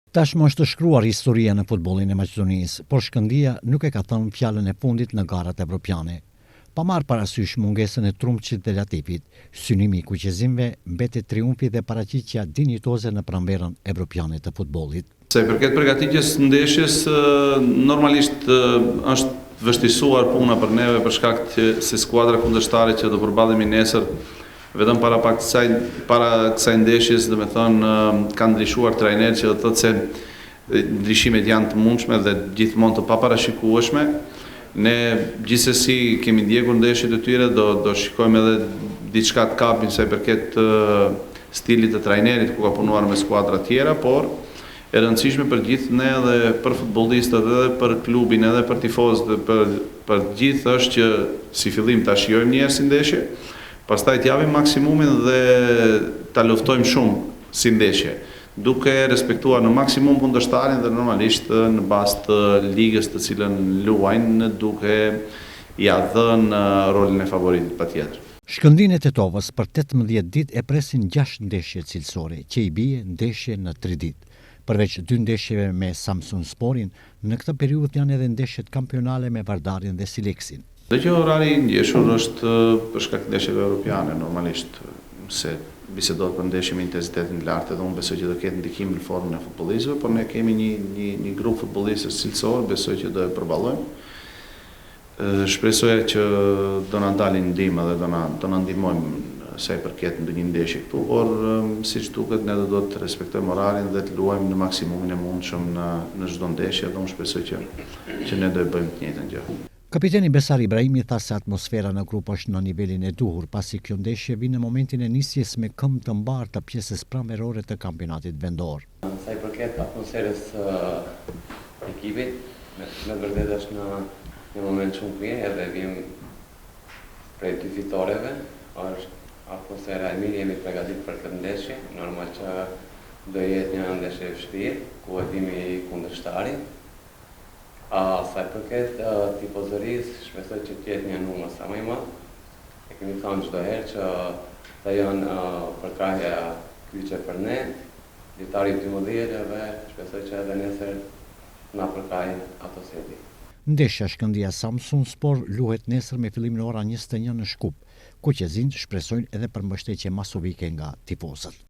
Tashmë është shkruar historia në futbollin e Maqedonisë, por Shkëndija nuk e ka thënë fjalën e fundit në garat evropiane. Pa marrë parasysh mungesën e Trumçit dhe Latifit, synimi i kuqezinjve mbetet triumfi dhe paraqitja dinjitoze në pranverën evropiane të futbollit. Sa i përket përgatitjes së ndeshjes, normalisht është vështirësuar puna për neve për shkak të se skuadra kundërshtare që do përballemi nesër Vetëm para pak kësaj para kësaj ndeshjes, domethënë kanë ndryshuar trajner që do të thotë se ndryshimet janë të mundshme dhe gjithmonë të paparashikueshme. Ne gjithsesi kemi ndjekur ndeshjet e tyre, do do shikojmë edhe diçka të kapim sa i përket stilit të trajnerit ku ka punuar me skuadra tjera, por e rëndësishme për gjithë ne edhe për futbollistët edhe për klubin edhe për tifozët dhe për për të gjithë është që si fillim ta shijojmë një herë si ndeshje, pastaj të japim maksimumin dhe ta luftojmë shumë si ndeshje, duke respektuar në maksimum kundërshtarin dhe normalisht në bazë të ligës të cilën luajnë duke ia dhënë rolin e favoritit patjetër. Shkëndinë e Tetovës për 18 ditë e presin 6 ndeshje cilësore, që i bie ndeshje në 3 ditë. Përveç dy ndeshjeve me Samsun Sporin, në këtë periudhë janë edhe ndeshjet kampionale me Vardarin dhe Sileksin. Dhe që orari i ngjeshur është për shkak të ndeshjeve europiane, normalisht se bisedohet për ndeshje me intensitetin të lartë edhe unë besoj që do ketë ndikim në formën e futbollistëve, por ne kemi një një një grup futbollistësh cilësor, besoj që do e përballojmë. Shpresoja që do na dalin ndihmë dhe do na do na ndihmojmë sa i përket ndonjë ndeshje këtu, por siç duket ne do duhet të respektojmë orarin dhe të luajmë në maksimumin e mundshëm në në çdo ndeshje dhe unë shpresoj që që ne do e bëjmë të njëjtën gjë. Kapiteni Besar Ibrahimi tha se atmosfera në grup është në nivelin e duhur, pasi kjo ndeshje vjen në momentin e nisjes me këmbë të mbarë të pjesës pranverore të kampionatit vendor. Sa i përket atmosferës së ekipit, me të vërtetë është në një moment shumë të mirë edhe vim prej dy fitoreve, është atmosfera e mirë, jemi përgatitur për këtë ndeshje, normal që do jetë një ndeshje e vështirë, ku e dimi kundërshtarin. A, sa i përket tifozërisë, shpresoj që të jetë një numër sa më i madh. E kemi thënë çdo herë që ata janë përkrahja kyçe për ne, litari 12 edhe shpresoj që edhe nesër na përkrahin ato sedi. Ndeshja Shkëndija Samsun Spor luhet nesër me fillim në ora 21 në Shkup. Kuqezinjtë shpresojnë edhe për mbështetje masovike nga tifozët.